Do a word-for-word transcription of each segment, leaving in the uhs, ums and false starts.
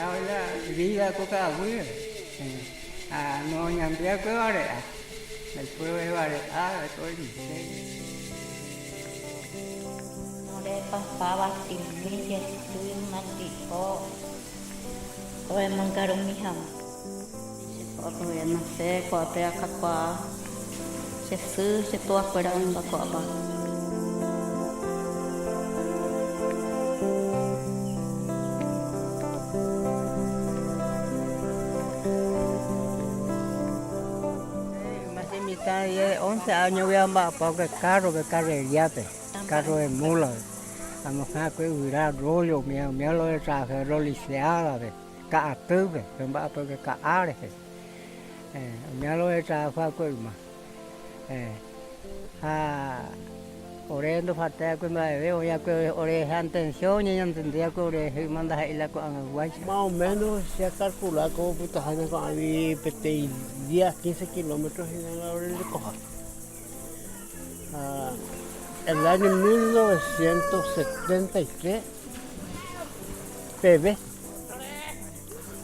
Ahora vida ko ka'aguy. Eh, ah, no ñambia ko vare'a. Después vare'a, después dice. Ore papá batimi, Jesús mati'o. Ore mangaru mi hama. Che ko'ápe, no sé, ko'ápe akakuaa che sy, che tuakuéra oĩmba ko'ápe. Más de mitad, diez, once años voy a mba'apa ko carro, ko carrería-pe, carro de mula. Amo ha ko yvyra rollo, mi, mi lo de trabajar lo liceada, pe. Ka'atýpe, pe mba'apo ke ka'áre. Eh, umía lo retrabajo akue yma. Eh, ha ore ndofaltái akue mba'eve, oĩ akue ore atención, ñañantende akue ore yma ndaha'éi la ko'ag̃aguáicha. Más o menos, si acalcula ko pytaháina ko'ãvi peteĩ diez, quince kilómetros hína la ore rekoha. Ah, el año mil novecientos setenta y tres, peve.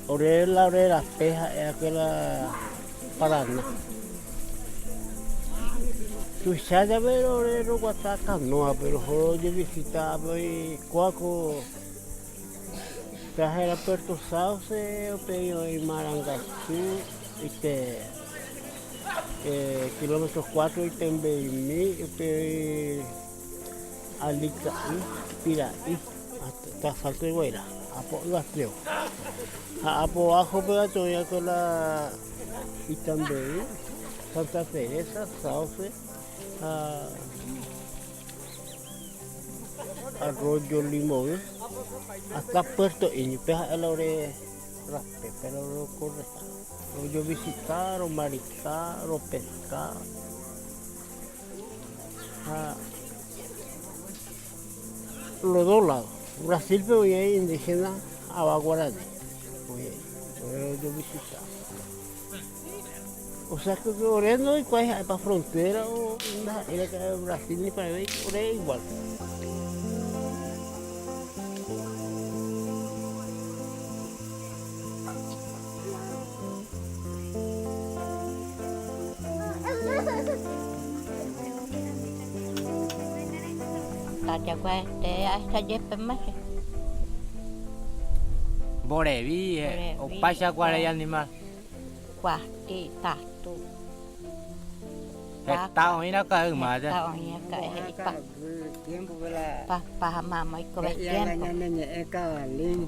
Ore la, ore rape ha'e akue la Paraná. Tuicha jave ore roguata canoa, pero roho rojevisita ápe oĩ kóa ko traje era Puerto Sauce, upéi oĩ Marangaçú, ite-, eh, kilómetro cuatro itembe'imi, upéi Alika'i, Pira'i, hasta Salto de Guairá, apo yvate. Ha apo abajo-pe oĩ akue la Itambei, Santa Teresa, Sauce, ha Arroyo Limoví, hasta Puerto Indio, pe ha'e la ore rape, pe la ore rokorre, rojovisita, romarita, ropesca. Ha los dos lados. Brasil-pe oĩ indígena ava guarani. Oĩ, oĩ rojovisita. O sea que ore ndoikuaái ha'épa frontera o ndaha'éi la Brasil ni para ore igual. Tajakuaete ahechajépe máse. Mborevi, eh, mborevi, opaichagua rei animal. Kuati, tatu. Heta oĩ raka'e yma. Heta oĩ raka'e, he'ipa. Pa, pa, mama, iko ve tiempo.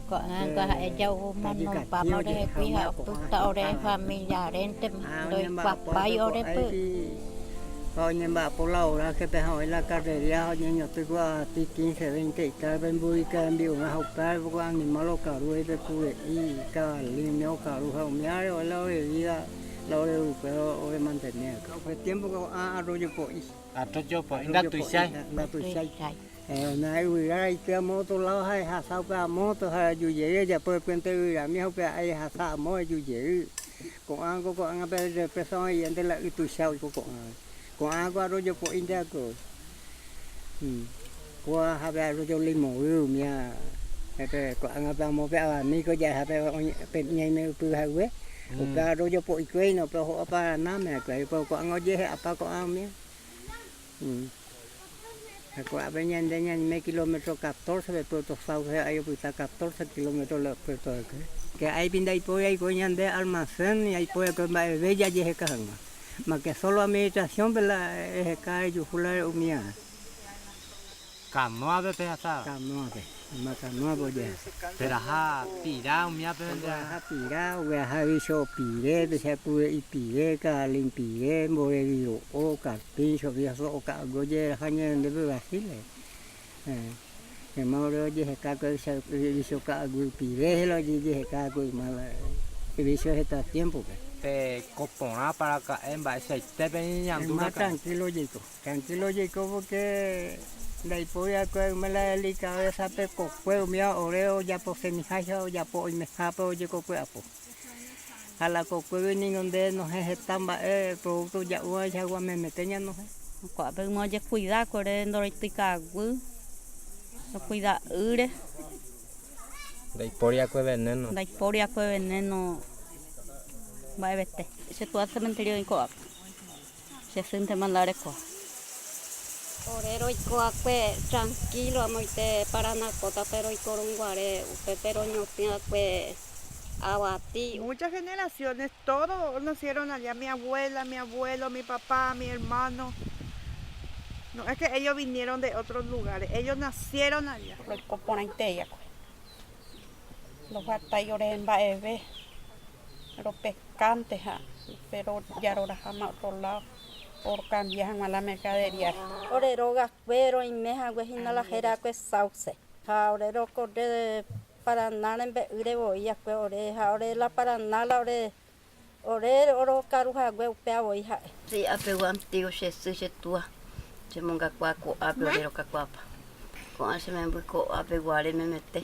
Ko'ág̃a ha'e ja'u mano pama orehegui ha opyta ore familia réntema, ndoikuaapái orepy. Ha oñemba'apo la oraje-pe ha oĩ la carrería ha oñeñotỹ ko atĩ quince, veinte hectárea-pe mburuvicha rembi'urã ha upévare ko animal okaru, pe kuve'i, cabalín, umi okaru ha umíare oĩ la ore vida, la ore rupe ore mantener. Pe tiempo ko'ã arroyo po'i. Arroyo po'i, ndatuichái. Ndatuichái. Ndatuichái. Eh, na yvyra raity amo otro lado ha ehasa upe amo otro ha reju jey, ejapo puente yvyra umi ha upe ae ehasa amo reju jey. Ko'ã ko ko'ág̃a pe represa oĩ, yvánte la y tuicha oiko ko'ã. Ko'ã ko arroyo po'ínte akue. Hmm. Kóa ha pe arroyo Limoví umía, pe ko'ág̃a pe amo pe abanico ja'eha pe oĩ, pe ñaime ypy hague. Hmm. Upe arroyo po'ikue hína, upe oho Paraná-me akue, pe ko'ág̃a ojehe'apa ko'ã umía. Mm. Ha ko'ápe ñande ñaime kilómetro catorce, pe Puerto Sauce, ahí opyta catorce kilómetros la puerto akue. Ke ahí-pe ndaipóri aiko ñande almacén, ndaipóri aiko mba'eve jajeheka hag̃ua. Más que solo administración-pe la eheka reju hũ la re'u umía. Canoa-pe pehasa? Canoa-pe. Yma canoa-pe ojehasa. Peraha pira umíape. Ogueraha pira, ogueraha vicio pire, pe che kuve'i pire, cabalín pire, mborevi ro'o, carpincho, vicio so'o ka'aguy ojeraha ñandéve Brasil-pe. Eh, yma ore ojeheka ko vicio ka'aguy pire, hína ojejeheka ko yma la, vicio heta tiempo-pe. Pe ko porã, paraka'e, mba'eichaitépe ñañandu raka'e. Yma tranquilo jaiko. Tranquilo jaiko, porque ndaipóri akue yma la delicadeza-pe, kokue umía ore ojapo semihaiha, ojapo oimehápe ojekokue'apo. Ha la kokuégui ningo nde nohẽ heta mba'e, producto ja'u vaicha gua memete ñanohẽ. Ko'ápe yma ojekuida ko ore ndoroityka'aguy, rokuida ýre. Ndaipóri akue veneno. Ndaipóri akue veneno mba'evete. Che túa cementerio oĩ ko'ápe. Che sýntema ndarekoha. Ore roiko akue tranquilo, amoite Paraná kótape roiko rũ guare, upépe roñotỹ akue avati. Muchas generaciones, todos nacieron allá, mi abuela, mi abuelo, mi papá, mi hermano. No es que ellos vinieron de otros lugares, ellos nacieron allá. Roiko porãiterei akue. Rohatái ore mba'eve, ropescante ha, pero jaroraháma otro lado, orocambia hag̃ua la mercadería. Ore róga akue roime hague hína la héra akue sauce. Ha ore rokorre Paraná rembe'ýre voi akue ore, ha ore la Paraná la ore, ore orokaru hague upéva voi ha'e. Che apegua antiguo che sy che túa, chemongakuaa ko'ápe ore rokakuaapa. Ko'ã che memby ko'ápe guare memete.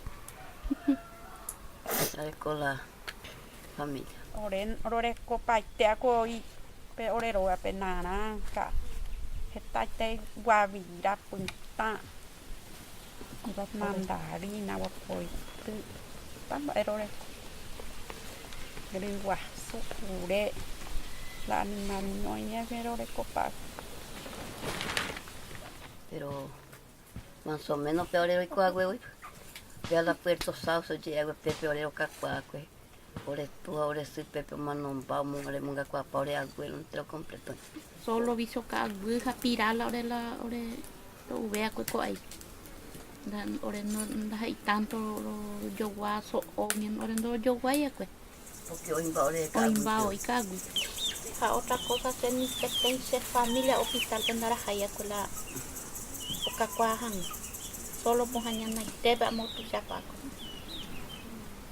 Areko la familia. Ore rorekopaite akue oĩ pe ore rógape naranja, hetaite guavira, pytã, mandarina, guapoity, heta mba'e roreko. Ryguasu, kure, la animal ñoĩme rorekopa. Pero más o menos pe ore roiko hague voi. Pe la Puerto Sauce oje'e hague pépe ore rokakuaa akue. Ore túa, ore sy pépe omanomba, omo-, ore omongakuaapa ore abuelo entero completo. Solo vicio ka'aguy ha pira la ore la, ore ro'uve akue ko'ápe. Nda-, ore no, ndaha'éi tanto rojogua so'o, ore ndojoguái akue. Porque oĩmba ore ka'aguy. Oĩmba oĩ ka'aguy. Ha otra cosa, che ni peteĩ che familia hospital-pe ndarahái akue la okakuaa hag̃ua. Solo pohã ñanaitépe amo tuichapáko.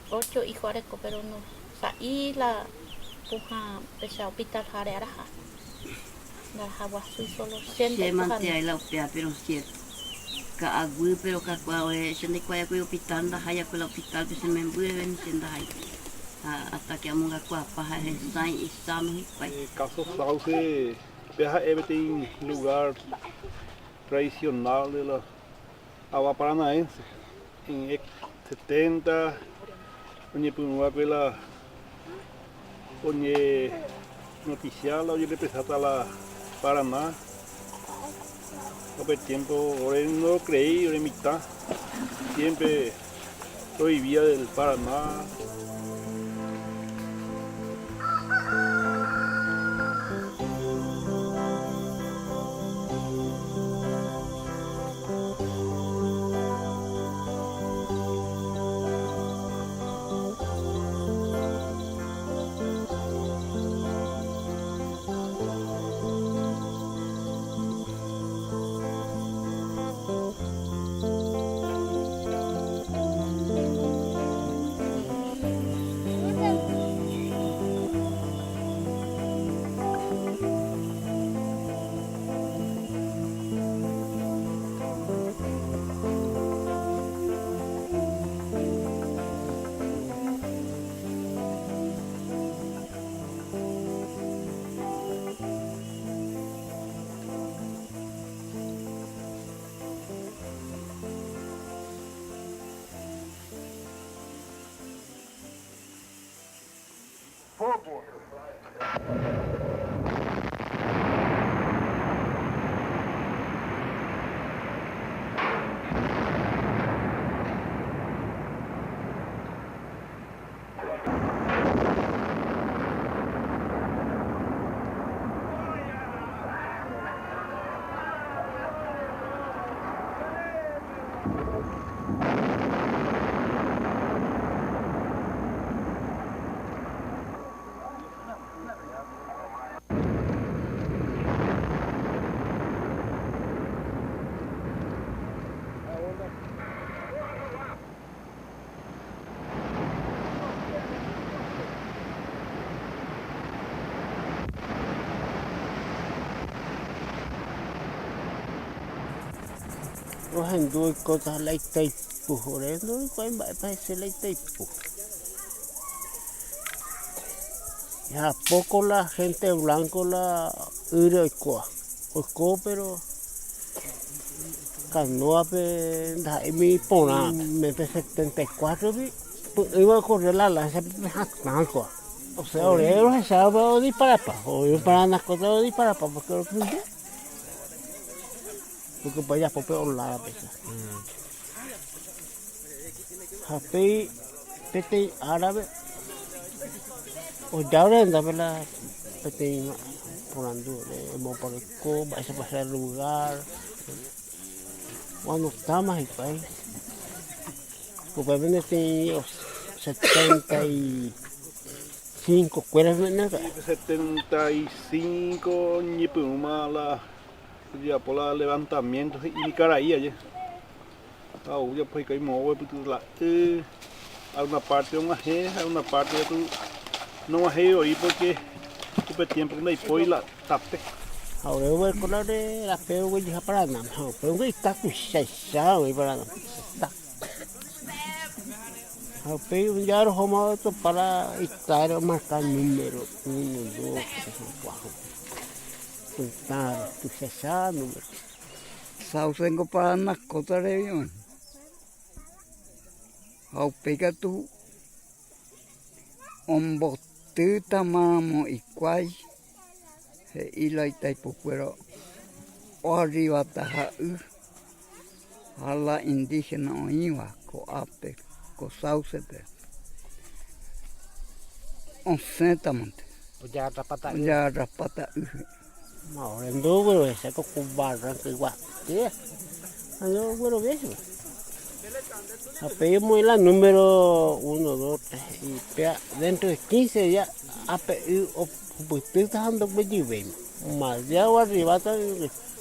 Ocho hijo areko, pero no, sa'i la pohã pecha hospital-háre araha. Ndarahaguasúi, solo siete. Che manteái la upéva, pero siete. Ka'aguy, pero kakuaa ore, che ndaikuaái akue hospital, ndahái akue la hospital-pe che memby reve ni che ndahái. Ha, hasta que amongakuaapa ha hesãi isano hikuái. Eh, Caso Sauce, pe ha'e peteĩ lugar tradicional de la Ava Paranaense. En setenta, oñepyrũ va'ekue la oñenoticia la ojerepresáta la Paraná. Upe tiempo ore ndorocreí, ore mitã. Siempre prohibida del Paraná. Rohendu oikóta la Itaipu, ore ndoikuaái mba'épa hese la Itaipu. Ha póko la gente blanco la ýre oikóva. Oiko, pero kanóape ndaha'éimi porã. Mése setenta y cuatro-gui Iba a correr la lanza pe hatãko. O sea, ore rohecha pe odisparapa, o para na kota odisparapa, porque ore puse. Porque pa ya pope ola pe sa. Ha pei, peteĩ árape. O ya ore anda pe la peteĩ ma porandu ore, mo pareko, mba'éichapa heta lugar. Cuando tama hikuái. Upépe neteĩ setenta y cinco kuéra me'ẽnaka. Setenta y cinco ñepyrũma la ojeapo la levantamiento he'i Nicaraí aje. Ha ou ojapo hikuái moõ oguepyty la y, alguna parte og̃uahẽ, alguna parte katu nog̃uahẽi voi, porque upe tiempo ndaipóri la tape. Ha ore oguereko la ore rape oguejyha Paraná, ha upéi oguerekóta tuichaicha oĩ Paraná. Ha upéi un día rohóma otopa la ita-re omarka número uno, dos, tres, cuatro. Oĩta tuichaicha número. Sauce-nko Paraná kóta rehe oĩ. Ha upéi katu ombotýtama ramo hikuái, he'i la itaipukuéra, oarrivata ha'y ha la indígena oĩva ko'ápe, ko Sauce-pe. Osẽtamante. Ojagarrapata y. Ojagarrapata y. Ma ore ndogueroviáicha ko, ko barranca iguaite. Ndogueroviáicha. Ha pe omoĩ la número uno, dos, tres, y pe dentro de quince días, ápe y opytýta ha ndoguejyvéima. Más día oarrivata,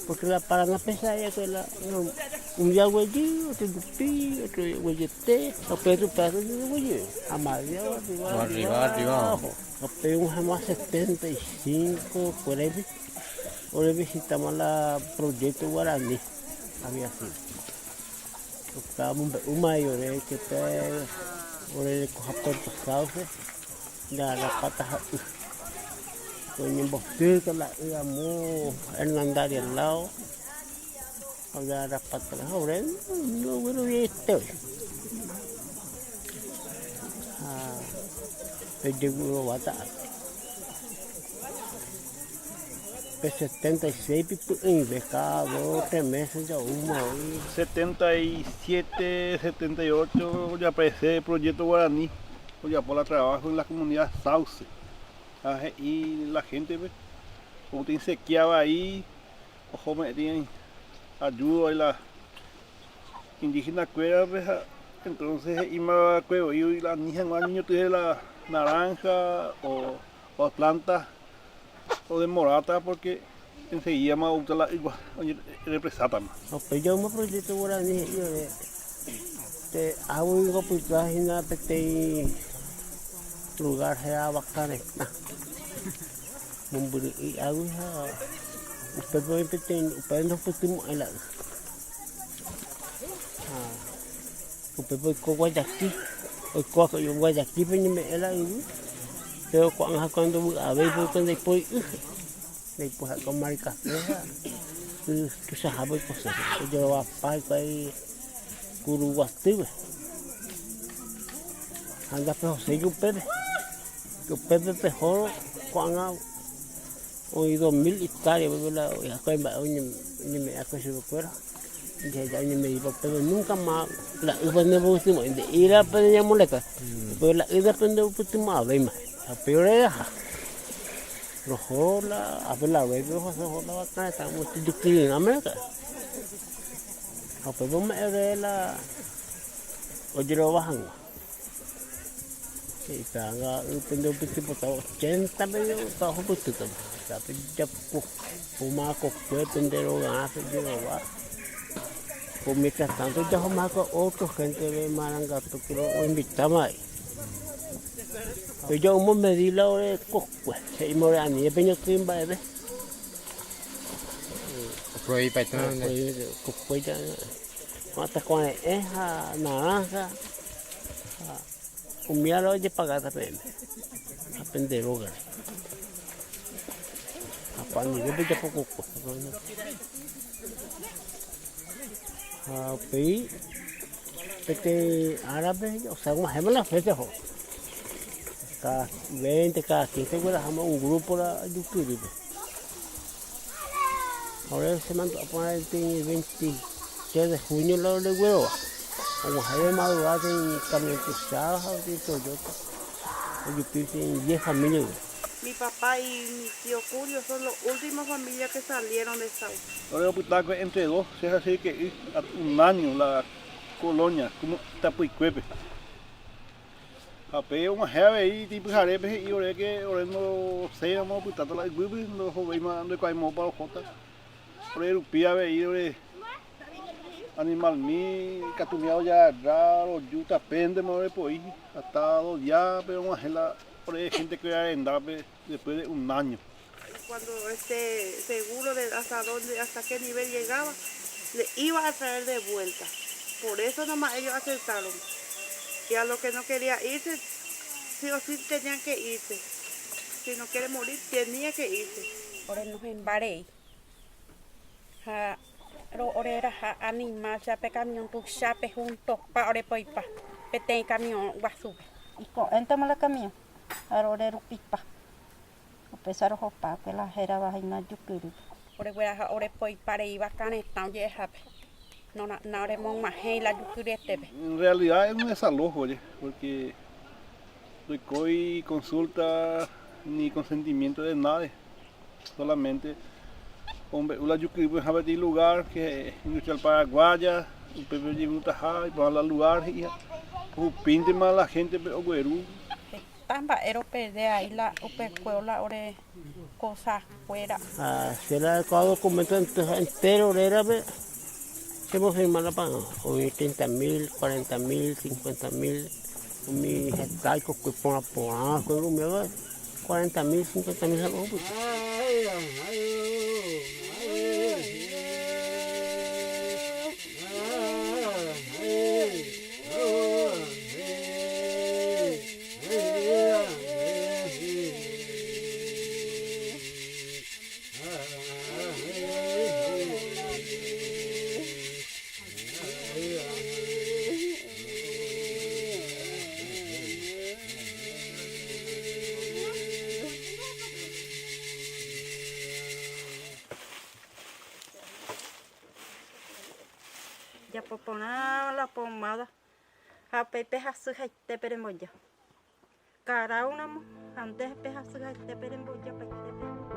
porque la Paraná pesa ya que la, no, un día oguejy, otro tupi, otro oguejyete, o pe tu pedazo de oguejy. Ha más día oarriva, oarriva, oarriva. Oarriva. Upéi og̃uahẽma setenta y cinco kuérape, ore visitama la proyecto guaraní, había sido. Toca omombe'úma ore, que pe ore rekoha Puerto Sauce, ojagarrapata ha'y. Oñembotýta la y amo Hernandario lado. Ojagarrapata la, ha ore ndogueroviaite. Ha pejeguerováta. Pe setenta y seis pipy'ỹive, cada dos, tres meses ja'úma oĩ. Setenta y siete, setenta y ocho ojaparece proyecto guaraní, ojapo la trabajo en la comunidad Sauce. Ha he'i la géntepe, ou teĩ sequía vai, oho me'ẽtei ayuda vai la indígena kuérape, ha entonces he'íma va'ekue voi la ani hag̃ua oñeñotỹre la naranja o, o planta odemoráta, porque enseguídama oúta la ýgua, oñerepresátama. Ha upéi ja'úma proyecto guaraní he'i ore, pe águi niko opyta hína peteĩ lugar héra Vaca Retã. Mombyry'ỹi águi ha upépe oĩ peteĩ, upépe ndohupytymo'ãi la y. Ha upépe oiko Guayakí, oiko Guayakípe oñeme'ẽ la yvy, péro ko'ág̃a ha'ekuéra ndovy'avéi, porque ndaipóri y, ndaipóri ha'ekuéra mari café ha y tuichahápe oikose, ojerovapa hikuái Kuruguatýpe. Ha ndapehoséi upépe, upépe pehórõ ko'ág̃a oĩ dos mil hectárea, upépe la ha'ekuéra mba'e oñem-, oñeme'ẽ ha'ekuéra chupekuéra. Jaja oñeme'ẽpa upépe, nunca más la y pende ndovytymo'ãi, nde'íra pende ñamoleka. Mm. Upépe la y pende ndovytymo'ãvéima. Ha upéi ore raha. Roho la, ápe la ruépe roho, roho la Vaca Retã, amo ijykyryrãme ra'e. Ha upépe ome'ẽ ore la ojerova hag̃ua. He'i pe ág̃a y pende ndovytypotávoi, ochenta pe opa ohupytýtava. Ápe japuku, omaña kokue pende roga'a, pe jerova. Ko mientras tanto jahóma ha'ekuéra otro gente de Marangato que lo invitamos ahí. Pe ja'úma omedi la ore kokue, he'íma ore anive peñotỹ mba'eve. Oprohibípaite. Oprohibí, kokue ja, hasta kuare'ẽ ha naranja, ha umíva la ojepagáta peẽme. Ha pende rógare. Ha ko'ã anive pejapo kokue. Ha upéi Peteĩ árape, o sea, og̃uahẽma la fecha, ho. Cada veinte, cada quince ogueraháma un grupo la Jukyrýpe. Ore chemandu'a porã peteĩ veintitrés de junio la reguerova. Og̃uahẽ madrugada peteĩ camión tuicha ha peteĩ Toyota. Ojupi peteĩ diez familia. Mi papá y mi tío Julio son los últimos familias que salieron de esa. Ore opytákue entre dos, che ha che ryke'y, un año la colonia, como tapykuépe. Ha pe og̃uahẽ avei itĩ pyharépe he'i oréke, ore ndosẽiramo opytáta la yvýpe, ndohovéima, ndoikuaáima opa ohóta. Ore rupi avei ore animalmi ikatumi ojagarra, roju, tapéntema ore poi, hasta dos díape og̃uahẽ la ore gente que arrendápe después de un año. Y cuando esté seguro de hasta dónde, hasta qué nivel llegaba, le iba a traer de vuelta. Por eso nomás ellos aceptaron. Y a los que no quería irse, sí o sí tenían que irse. Si no quiere morir, tenía que irse. Ore nohẽmba rei. Ha ro-, ore raha animal, che pe camión tuichápe hu topa ore poipa. Peteĩ camión guasúpe. Iko'ẽntema la camión. Ha ro-, ore rupipa. Upéicha rohopákue la hérava hína Jukyrýpe. Ore gueraha ore poipa reíva karẽtã oje'ehápe. Nora'ã ore mog̃uahẽi la Jukyryetépe. En realidad es un desalojo, oye, porque ndoikói consulta ni consentimiento de nadie. Solamente omombe'u la Jukyrýpe ha peteĩ lugar que Industrial Paraguaya, upépe ojevyrutaha, iporã la lugar he'iha. Ohupíntema la héntepe ogueru. Heta mba'e roperde avei la upekuévo la ore kosakuéra. Ha che la recordo documento ente-, entéro rérape, che mofirma la paga, oĩ treinta mil, cuarenta mil, cincuenta mil, umi heta ikokue porã porã, kue umi cuarenta mil, cincuenta mil ha oĩ. Japo porã la pomada. Ha upéi pehasy haite pe remboja. Cada uno, antes pehasy haite pe remboja, paite pe remboja.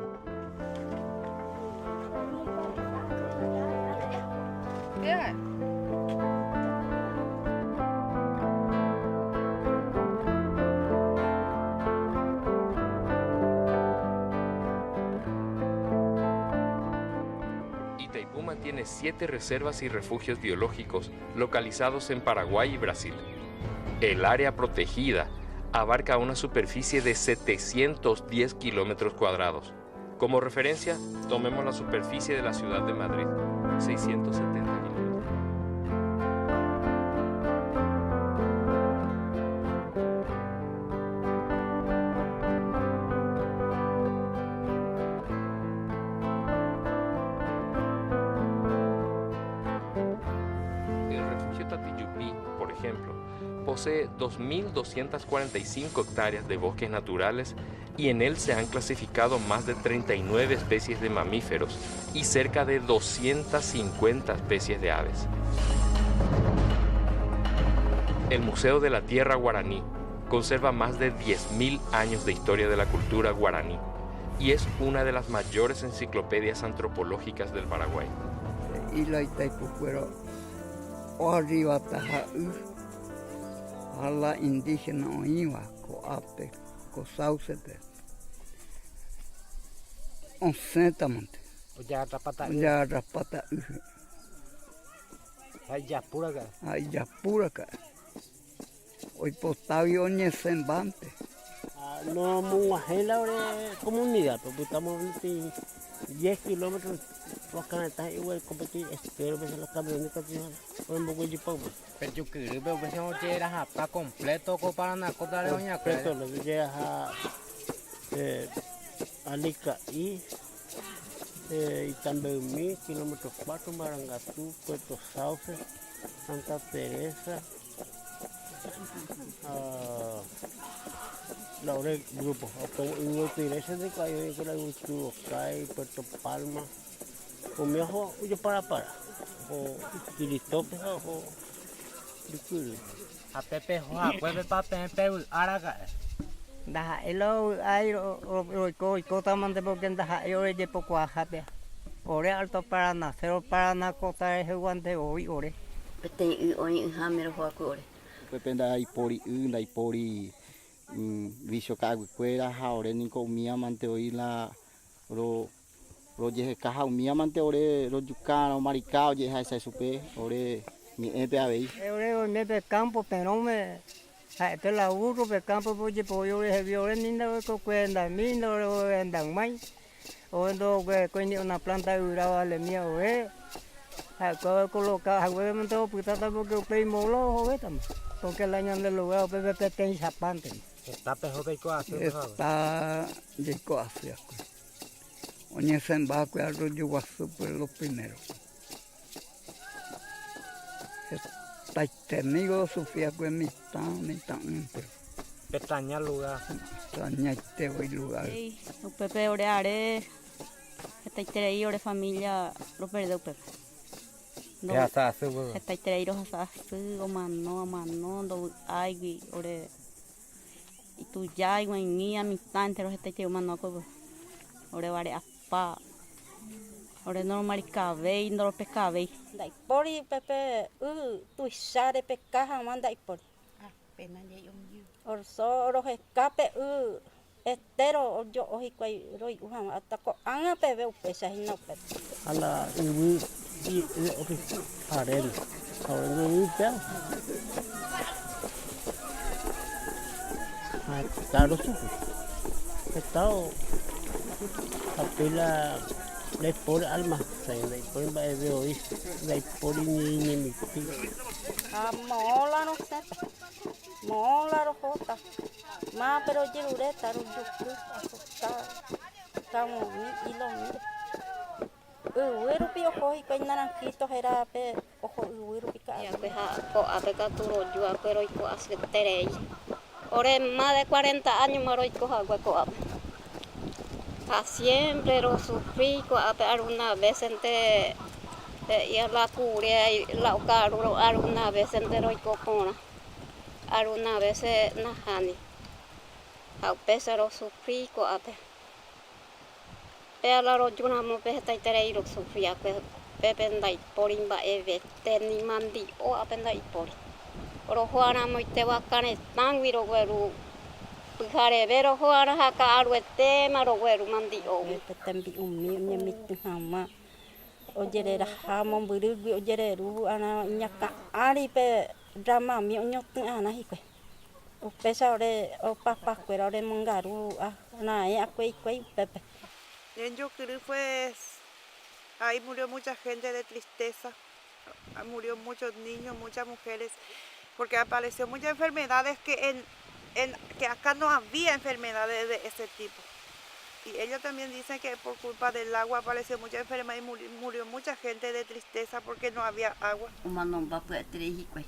Itaipú mantiene siete reservas y refugios biológicos localizados en Paraguay y Brasil. El área protegida abarca una superficie de setecientos diez kilómetros cuadrados. Como referencia, tomemos la superficie de la ciudad de Madrid, seiscientos setenta kilómetros. El refugio Tatiyupí, por ejemplo, posee dos mil doscientas cuarenta y cinco hectáreas de bosques naturales y en él se han clasificado más de treinta y nueve especies de mamíferos y cerca de doscientas cincuenta especies de aves. El Museo de la Tierra Guaraní conserva más de diez mil años de historia de la cultura guaraní y es una de las mayores enciclopedias antropológicas del Paraguay. Isla Itaipú-kuéra oarrivata ha'y, ha la indígena oĩva ko'ápe, ko Sauce-pe. Osẽtamante. Ojagarrapata y. Ojagarrapata y. Ha ijapúraka. Ha ijapúraka. Oipotágui oñesẽmbánte. Ah, nomog̃uahẽi la ore comunidad-pe, opytáma unos diez kilómetros okarẽtã ha'e igual competi estero, pe la camioneta, pe oremboguejypa upe. Pe Jukyrýpe upéicha oje'e rahatã completo ko Paraná kótare oñakue. Completo, la oje'e ha, eh, Alika'i, eh, Itambeymi, kilómetro cuatro, Marangatu, Puerto Sauce, Santa Teresa, Ah, la ore grupo, opo, igual que iglesia de Cayo, que la Uchucay, Puerto Palma, comía ho, uyo para para, ho, Kiritope, ho, Dukuru. Ha pe peho ha'ekuépe pa peẽ pevy'a raka'e. Ndaha'éi lo vy'ái ro-, ro-, roiko, oikótamante porque ndaha'éi ore jepokuaahápe. Ore Alto Paraná, Cerro Paraná kóta reheguante voi ore. Peteĩ y oĩ'ỹháme roho'akue ore. Upépe ndaipóri y, ndaipóri, mm, vicio ka'aguikuéra, ha ore niko umíamante oĩ la ro-, rojeheka ha umíamante ore rojuka, romarika, oje'eha hese chupe, ore ñe'ẽpe avei. Ore oime pe campo perõme, ha'ete la burro pe campo-pe ojepoi ore hegui, ore ninda ore ko cuenta mil, ore cuenta mai. Ore ndo gue ko ini una planta yvyra vale mía ore. Ha'ekuéra coloca, ha'ekuéra opytáta porque upéi molo ohovétama. Porque la ñande lugar upépe peteĩ sapántema. Heta peho peiko asy, peho. Heta jeiko asy akue. Oñesẽmba akue arroyo guasúpe lo primero. Hetaitemi ko sufri akue mitã, mitã ỹnte. Petaña lugar. Petañaite voi lugar. Ei, upépe ore are, hetaiterei ore familia roperde upépe. Ndo-, rehasa asy upépe. Hetaiterei rohasa asy, omano, amano, ndovy'áigui ore. Ituja, iguaiguĩ, mitã entero hetaiterei omano akue. Ore vare'apa. Ore noromarikavéi, ndoropekavéi. Ndaipóri upépe y tuicha repeka hag̃ua ndaipóri. Ore só roheka pe y entero ojo'o hikuái roi'u hag̃ua. Ko'ág̃a peve upéicha hína upépe. Ha la yvy i-, i-, opi-, arena. Ha ore ndovy'áipe. Ha claro, chupe. Heta o-, ha pe la ndaipóri almacén, ndaipóri mba'eve oĩ, ndaipóri ni, ni mitĩ. Ha moõ la rosẽta. Moõ la rohóta, mávape rojeruréta, rojuky, asustádo, kamomi, ilomíre. Yvy rupi oho hikuái naranjito hérape oho yvy rupi ka'aguy. Akue ha ko'ápe katu roju akue roiko asyterei. Ore más de cuarenta años-ma roiko hague ko'ápe. Ha siempre rosufri ko'ápe, alguna vez-nte, eh, he'i la kure, la oka'arúrõ, alguna vez-nte roiko porã. Alguna vez nahániri. Ha upéicha rosufri ko'ápe. Péa la roju ramo pe hetaiterei rosufri akue, upépe ndaipóri mba'evete, ni mandi'o ápe ndaipóri. Roho arãmoite vaka retãgui rogueru, pyhareve roho arã ha ka'aruetéma rogueru mandi'ógui. Pe tembi'umi oñemitỹ hag̃ua. Ojereraha mombyrýgui, ojereru arã iñakã ári pe ramami oñotỹ'arã hikuái. Upéicha ore opapakuéra oremongaru raẽ akue hikuái upépe. En Yokyrü, pues, ahí murió mucha gente de tristeza. Murió muchos niños, muchas mujeres, porque apareció muchas enfermedades que en, en, que acá no había enfermedades de ese tipo. Y ellos también dicen que por culpa del agua apareció mucha enfermedad y muri-, murió mucha gente de tristeza porque no había agua. Omanomba pya'eterei hikuái.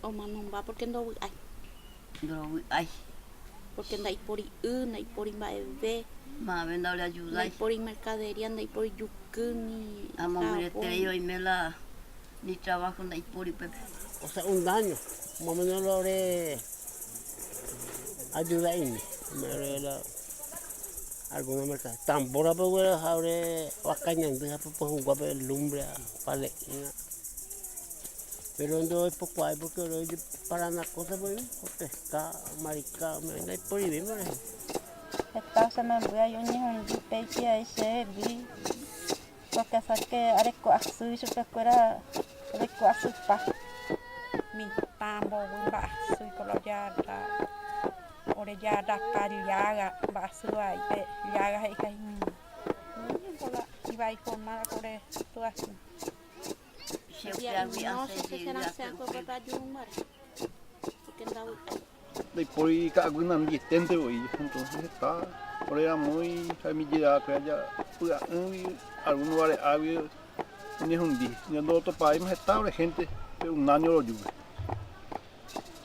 Omanomba porque ndovy'ái. Ndovy'ái. Porque ndaipóri y, ndaipóri mba'eve. Mávapa ndaoreajudái. Ndaipóri mercadería, ndaipóri juky ni. Amombyryete oime la ni trabajo ndaipóri upépe. O sea, un daño. Más o menos la ore ayuda ime. Me ore la alguna mercadería. Tambor-pe ore ha ore vaka ñandy ha pe pehugua pe lumbre, pale'ỹva. Pero ndoipokuaái porque ore ojeparana cosa, pues, pesca, marika, me ndaiporivéima ore. Heta che memby oñehundi pe ikiai che he'i, porque sabe que areko asy chupekuéra, areko asypa. Mitã, mboy, mba'asy, por la llaga, ore llaga, llaga, mba'asy vai pe llaga he'i hikuái. Niño, por la, iba a informar por el situación. Che upéagui asẽ che yvy akue. Ndaipóri ka'aguy nandieténte voi, entonces heta ore ramói ha umi jerakuéra ja pya'ỹgui, alguno vare'águi oñehundi. Ndotopavéima heta ore hénte pe un año rojúpe.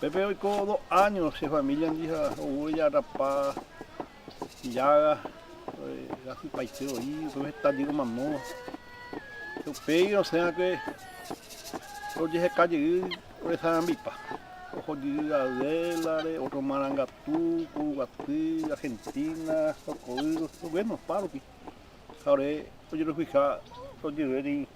Pépe oiko dos áño che família ndive ha, oúre ja rapa, llaga, eh, jasypaite voi, upépe heta jey omanóva. Upéi osẽ va'ekue rojeheka jey ore sarambipa. Oho jey Adela-re, ótro Marangatu, Kuruguaty, Argentina, Sokoy, bueno, opa rupi. Ha ore ojeroviha rojevy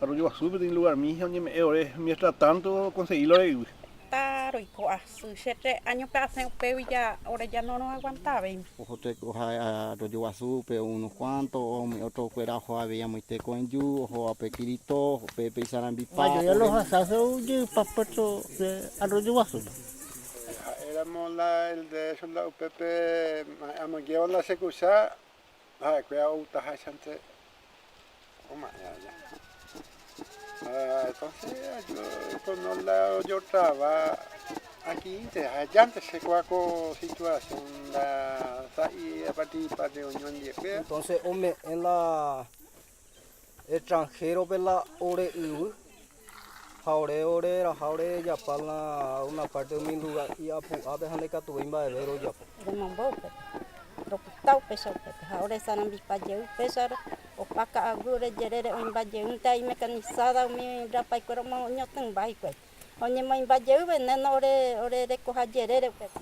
Arroyo Guasúpe, térã lugármi oñeme'ẽ ore, mientras tanto, okonsegi ore yvy. Heta roiko asy, che tres áñope asẽ upégui ja ore ja noroaguantavéima. Oho tekoha Arroyo Guasúpe unos cuanto, umi ótrokuéra oho avei amoite ko'ẽju, oho ape Kirito, upépe isarambipa. Mayoría los hace ojevy pa puerto de Arroyo Guasú. Éramos la, el de esos la upépe, amoguéva la se kusa, ha'ekuéra outaháichante oma'ẽ aja. Ah, entonces, yo, con no la yo traba, aquí inte, allá antes se cuaco situación la sa'i a partir de unión de fe. Entonces, ome'ẽ la extranjero-pe la ore yvy. Ha ore, ore, raha ore rejapa la una parte umi lugar iapu'ápe ha ndaikatuvéi mba'eve rojapo. Remombo upépe, ropyta upéicha upépe. Ha ore sarambipa jey upéicharõ, opa ka'aguy ore jerére oĩmba jeýnte imecanizada umi rapaikuéra oñotỹmba hikuái. Oñemoĩmba jey veneno ore, ore rekoha jerére upépe.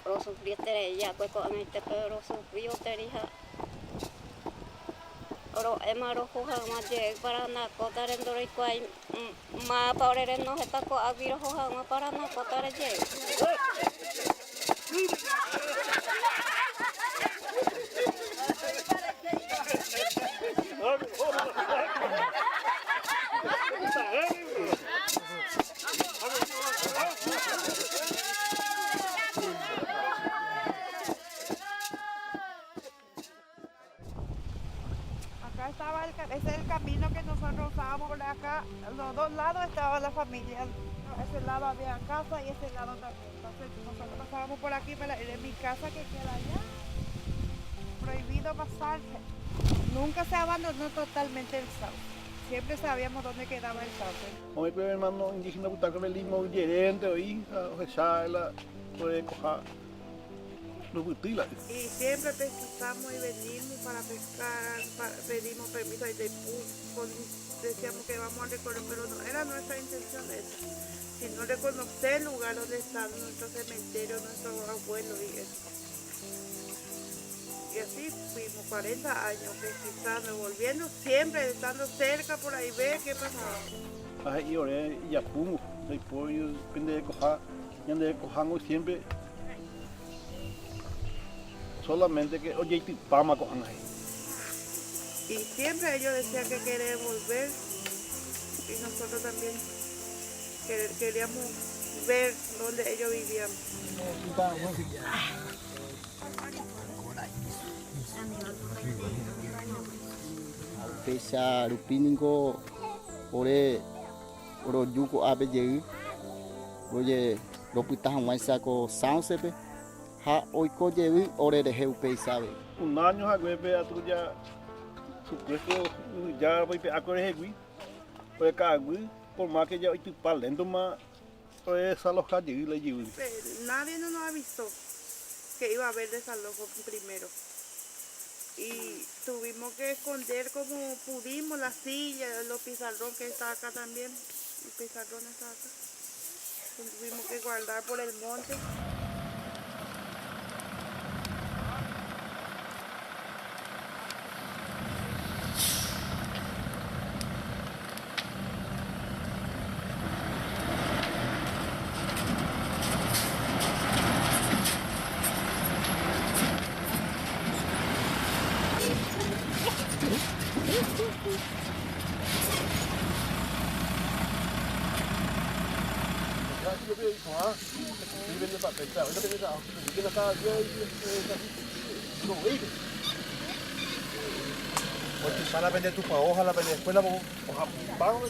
Rosufrieterei va'ekue ko'ag̃aite, pero rosufri gueteri ha ro'ẽma roho hag̃ua jey, para nda kótare ndoroikuaái, mm, mávapa ore renohẽta ko'águi roho hag̃ua para nda kótare jey. Acá estaba el ca-, ese es el camino que nosotros usábamos por acá. Los dos lados estaba la familia. Ese lado había casa y ese lado también. Entonces nosotros pasábamos por aquí para ir a mi casa que queda allá. Prohibido pasarse. Nunca se abandonó totalmente el sauce. Siempre sabíamos dónde quedaba el sauce. Oĩ pe hermano indígena opytákue limo jerére oĩ, ha ohecha la ore koha. Ndopytýi la. Y siempre pesquisamos y venimos para pescar, pa-, pedimos permiso ahí de pu-, con, decíamos que vamos a recorrer, pero no era nuestra intención esa, sino reconocer el lugar donde está nuestro cementerio, nuestro abuelo y eso. Y así fuimos cuarenta años pesquisando, volviendo, siempre estando cerca por ahí, ver qué pasaba. Ha he'i ore ijapúngo, ndaipóri pende rekoha, ñande rekohángo siempre. Solamente que ojeitypáma ko'ág̃a, he'i. Y siempre ellos decían que querían volver, y nosotros también que-, queríamos ver dónde ellos vivían. Péicha rupi niko ore roju ko'ápe jey, roje-, ropyta hag̃uáicha ko sauce-pe, ha oiko jey ore rehe upéicha avei. Un año haguépe atu ja supuesto yvyja roipe'ákue rehegui, ore ka'aguy, por más que ja oitypa léntoma, ore desaloja jey la ijyvýre. Nadie no nos avisó que iba a haber desalojo primero. Y tuvimos que esconder como pudimos la silla, los pizarrón que está acá también, el pizarrón está acá. Tuvimos que guardar por el monte. Oitypa la pende tupao ha la pende eskuéla, ohapu pende tupao.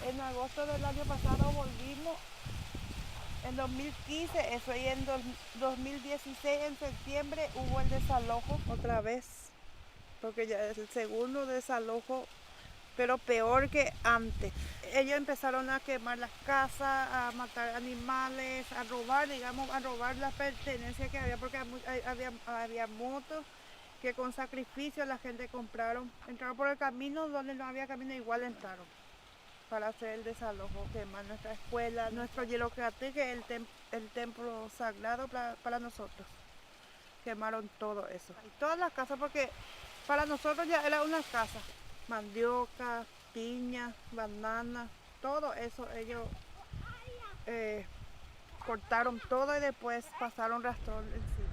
En agosto del año pasado volvimos. En dos mil quince eso, y en dos-, dos mil dieciséis en septiembre hubo el desalojo otra vez, porque ya es el segundo desalojo, pero peor que antes. Ellos empezaron a quemar las casas, a matar animales, a robar, digamos, a robar las pertenencias que había, porque hay mu-, hay, había, había motos que con sacrificio la gente compraron. Entraron por el camino donde no había camino, igual entraron para hacer el desalojo, quemar nuestra escuela, nuestro Yerokeaty, que es el tem-, el templo sagrado pla-, para nosotros. Quemaron todo eso. Y todas las casas, porque para nosotros ya era una casa. Mandioca, piña, banana, todo eso ellos, eh, cortaron todo y después pasaron rastrón encima.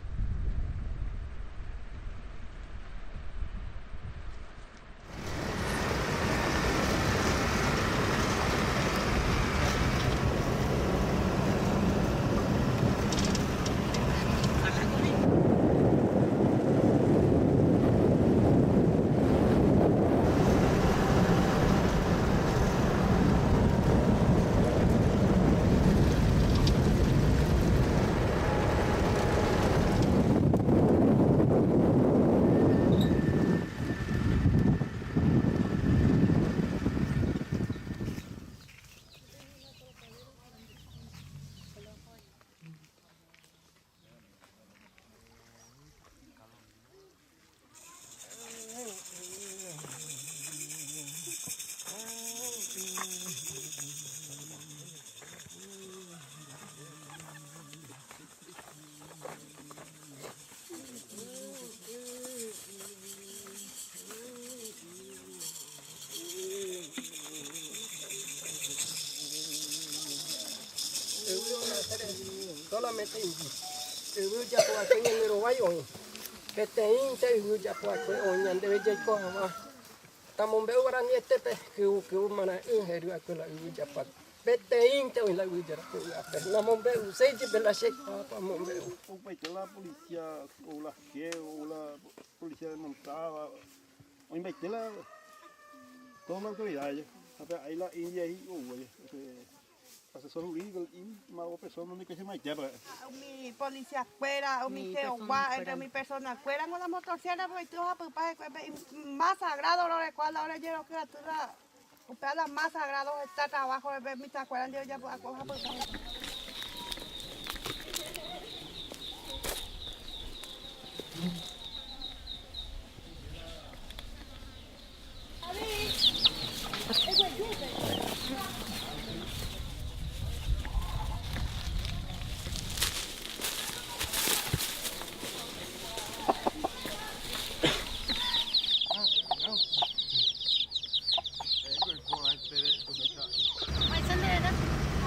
Solamente yvy japo va'ekue ñande rovái oĩ. Peteĩnte yvy japo va'ekue oĩ ñandéve jaiko hag̃ua. Tamombe'u guarani etépe, kyvy, kyvy marã'ỹ hery va'ekue la yvy japo va'ekue. Peteĩnte oĩ la yvy japo va'ekue. Namombe'uséi jepe la che aikuaa amombe'u. Opaite la policía, o la GEO, o la policía montada, oĩmbaite la, todas las autoridades, ha pe aĩ la India hi oúva, pe asesor jurídico, y más persona, no sé qué se llama, ya, pa. Umi policiakuéra, umi GEO-gua, entre umi personakuéra, con la motosierra, porque tú has pupá, más sagrado lo recuerda, ahora yo creo que tú la Upéva la más sagrado heta trabajo, pe mitãkuéra ndive ojapo, akoha pype.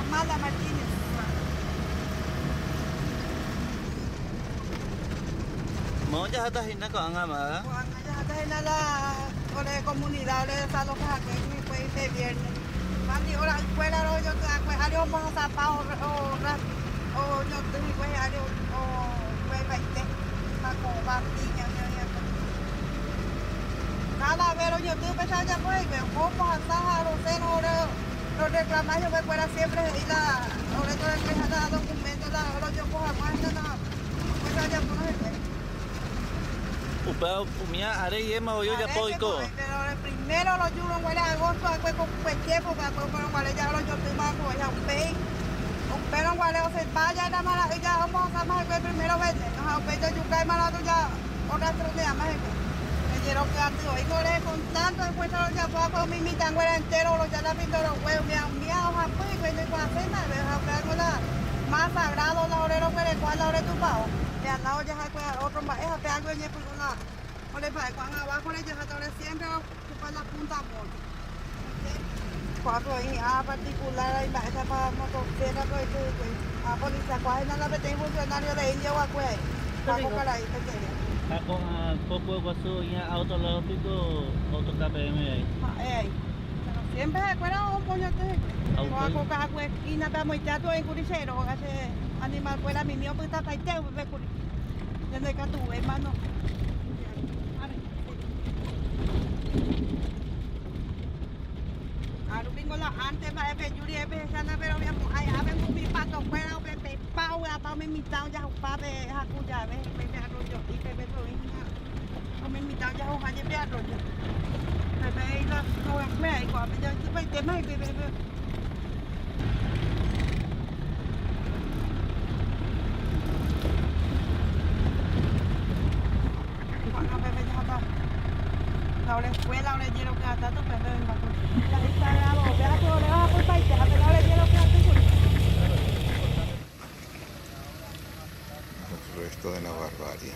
Amanda Martínez. Moõ jaháta hína ko'ág̃a, Amanda? Ko'ág̃a jaháta hína la ore comunidad, ore desaloja ha'ekuéra, hikuái pe viernes. Mandi ora ykuéra rojoty ha'ekuéra, ári ombohasapa o, o, o, oñotỹ hikuái, ári o, o, hikuái paite. Cada vez roñotỹ, upéicha ojapo hikuái, ombohasa ha rosẽ ore, roreclama chupekuéra siempre he'i la, ore torrequeja la documento la rojoko hag̃ua hína la, upéicha ojapo hikuái. Upéva umi ári yma voi ojapo oiko. Pero ore primero roju rõ guare agosto, ha'ekuéra ko, ko tiempo, ha'ekuéra ko rõ guare ja roñotỹ ma ko, ja upéi. Upérõ guare osẽpa ja la marã'ỹ ja ombohasa ma hikuái primero veneno, ha upéi tojukái ma la tuja. Orrastronea ma hikuái. Ejeroky aty oĩ ore con tanto esfuerzo rojapo ha'ekuéra umi mitãnguéra entero roja la pinto rogue, umi, umi ohapy hikuái ndoikuaaséi mba'eve, ha upéva la más sagrado la ore roguerekua la ore tupao. Pe ala ojaha hikuái otro mba'e ha pe águi oñepyrũ la ore mba'e ko'ág̃a abajo rejaháta ore siempre. Ocupa la punta moto. Ko'ápe oĩ hi'ã particular, mba'éichapa motosierra ko oity hikuái. Ha policía, ko'ã hína la peteĩ funcionario de India oakue. Ko'ã ko karai peteĩ. Ha ko'ã, ko'ã guasu oĩ auto lado piko auto K P M ai. Ha'e ai. Pero siempre ha'ekuéra omoñotỹ hikuái. Ko'ã ko ka'akuéra esquina-pe amoite atu oĩ kuri che róga, che animalkuéra mimi opytapaite upépe kuri. Ñandekatue, hermano. Aru pingo la antes mba'e pejúri, pehechána, pero omo'ãi ápe umi patokuéra upe Umi mitã ojahupa pe haku llave, pe, pe arroyo'i, pe, pe provincia. Umi mitã ojahuha je pe arroyo. Pe, pe, y lo, lo, me, ay, kua, pe, yo, pe, tema, pe, pe, pe. Bueno, pe, pe, ya está. La hora escuela, hora hielo que hasta tú, pe, pe, venga, pues. Ya está, bravo, ya, pero le vas a culpar y te hace la hora hielo que hasta tú. Los restos de la barbarie.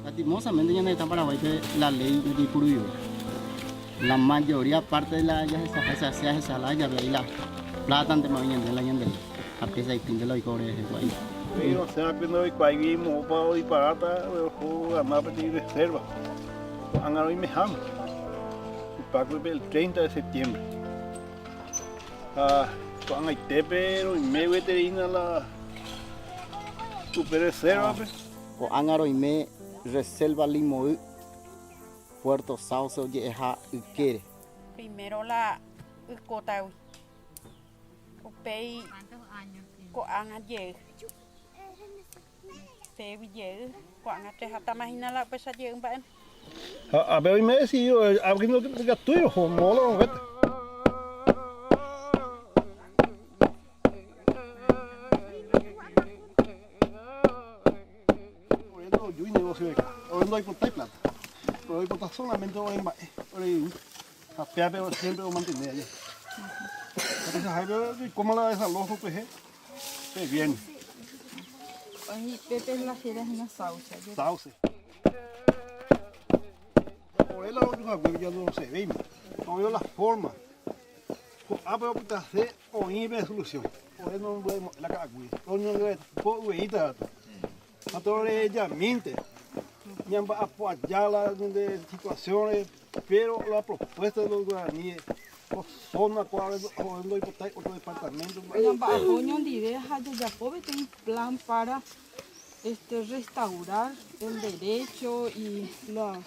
Lastimosamente ñande retã Paraguáipe la ley ndaipuruivo. La mayoría parte de la jahesa, jahesa, jahesa la jave ahí la plátante ma oĩ ñande la ñande. Ha pesa ikũnte la oiko ore hikuái. Pero, o sea, pe ndoikuaáigui moõpa oiparáta, oho gana peteĩ reserva. Ko'ág̃a roimeháma. Ipákue pe el treinta de septiembre. Ha ko'ag̃aitépe roime gueteri hína la upe reserva-pe. Ko'ág̃a roime reserva Limoy, Puerto Sauce oje'eha ykére. Primero la Ykótagui. Upéi ko'ág̃a jey. Upégui jey, ko'ág̃a rehátama hína la upéicha jey mba'e. Ha, ápe oime decidido, eh, ápe no, no, no, no, no, no, no, no, no, Ore ndojuí negocio de acá. Ore ndoipotái plata. Ore oipota solamente ore mba'e, ore yvy. Ha péape siempre omantene aja. Entonces, ahí veo que como la desalojo, pues, eh, se viene. Oĩ, pépe la fiera hína Sauce. Sauce. Ore la ojuhague ya no se ve, ¿no? No veo la forma. Ko'ápe opytase oĩ pe solución. Ore nombymo'ẽ la ka'aguýre. Oñondivepo yvyguáicha. Ha torerejamínte. Ñamba'apo aja la ñande situación-re, pero la propuesta de los guaraníes, ko zona-ko ore ndoipotái otro departamento. Ñamba'apo oñondive ha jajapo peteĩ plan para este, restaurar el derecho y las,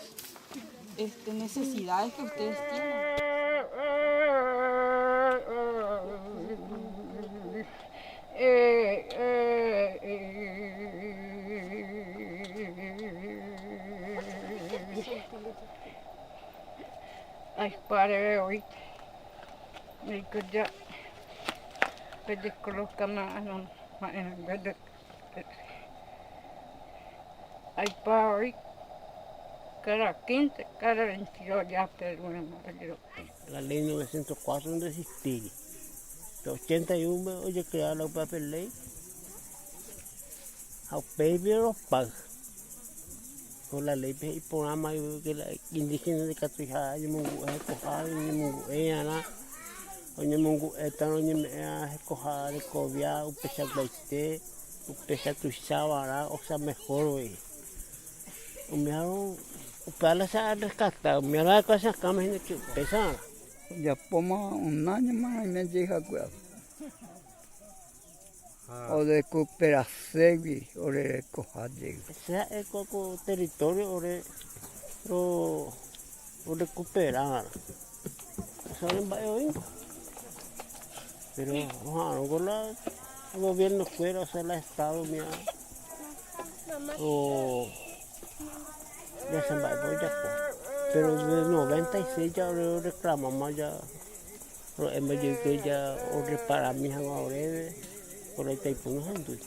este, necesidades que ustedes tienen. Ay, padre, oĩ. Ay, que ya, que ya coloca más, no, más, eh, que ya Ay, pa, oĩ, cada quince, cada veintidós ya, pero bueno, pero La ley novecientos cuatro no existía. Pero ochenta y uno ojecrea la upépe ley. Ha upéipe opa. Ko la léipe iporãma que la indígena ndikatúi ha oñemongu'e hekoha, oñemongu'e arã, oñemongu'étarõ oñeme'ẽ hekoha rekovia upeichakuaite, upéicha tuicha va'erã, o sea, mejor voi. Umi arõ upéva la che rescata, umi arã ko che akãme hína que upéicha va'erã. Japóma un año más oime jey ha'ekuéra. Ah. Orecuperaségui ore rekoha jey. Che ha'e ko, ko territorio ore ro-, orecupera va'erã. Che ore mba'e oĩ. Pero oha'arõko la gobiernokuéra, o sea, la Estado mía. O ya che mba'épa ojapo. Pero de noventa y seis ya ore oreclamáma ya ro'e mba'e jeýke ya orreparami hag̃ua oréve, ore itaipu nohendúi.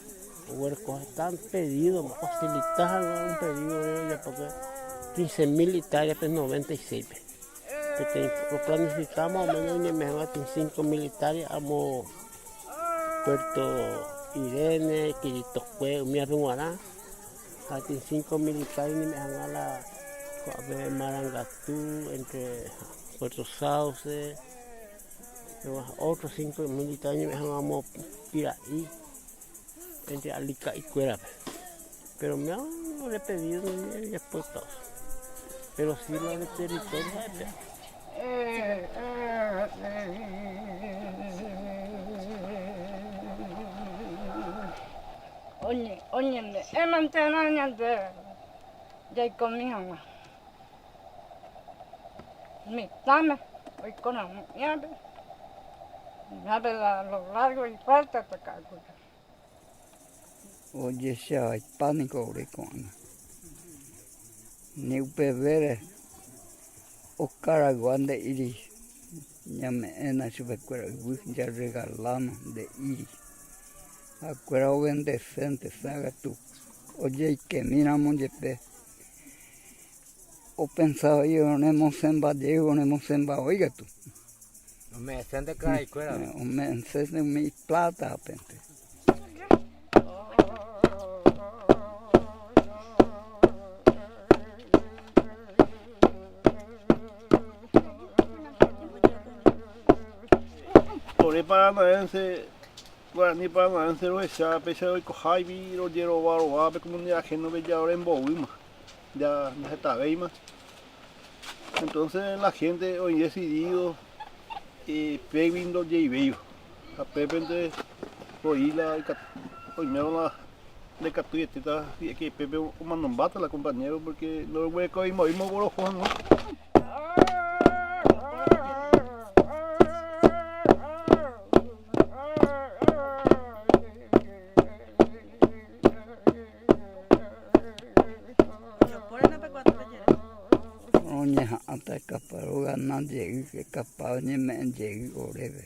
Oguereko heta pedido, ofacilita hag̃ua un pedido ore ojapo quince mil hectárea pe noventa y seis pe. Peteĩ oplanifica más o menos oñeme'ẽ hag̃ua quince mil hectárea amo Puerto Irene, Kiritokue, umíape g̃uarã, ha quince mil hectárea oñeme'ẽ hag̃ua la ko'ápe Marangatu, entre Puerto Sauce, Otro cinco mil hectárea oñeme'ẽ hag̃ua amo Pira'i, entre Alika'i kuérape. Pero umi ore pedido no ojapo. Pero sí la ore territorio ha'e péa. Oñe-, oñeme'ẽmante ñande jaikomi hag̃ua. Mitãme oiko ramo ĩ'ãme, ĩ'ãme a lo largo y falta pe ka'aguýre. Ojehechaivaipa niko ore ko'ág̃a. Ni upevére okaraygua nde'íri, ñame'ẽna chupekuéra yvy, jarregalána nde'íri. Ha'ekuéra ovendesénte, che katu ojeikemíramo jepe. Opensa voi oremosẽmba jey, oremosẽmba voi katu. Ome'ẽsénte karaikuérape. Ome'ẽsénte umi ipláta apénte. Ore paranaense, guarani paranaense rohecha péicha oikohágui rojerova rova pe comunidad ajénope ja orembo'ýma, ja ndahetavéima. Entonces la gente oĩ decidido, eh, pégui ndojeivéivo. Ha pépente voi la ikat-, oimérõ la ndaikatuietéta, si es que pépe omanombáta la compañero, porque ndoguerekovéima voi mboroho hag̃ua. Para ogana jey, ke capaz oñeme'ẽ jey oréve.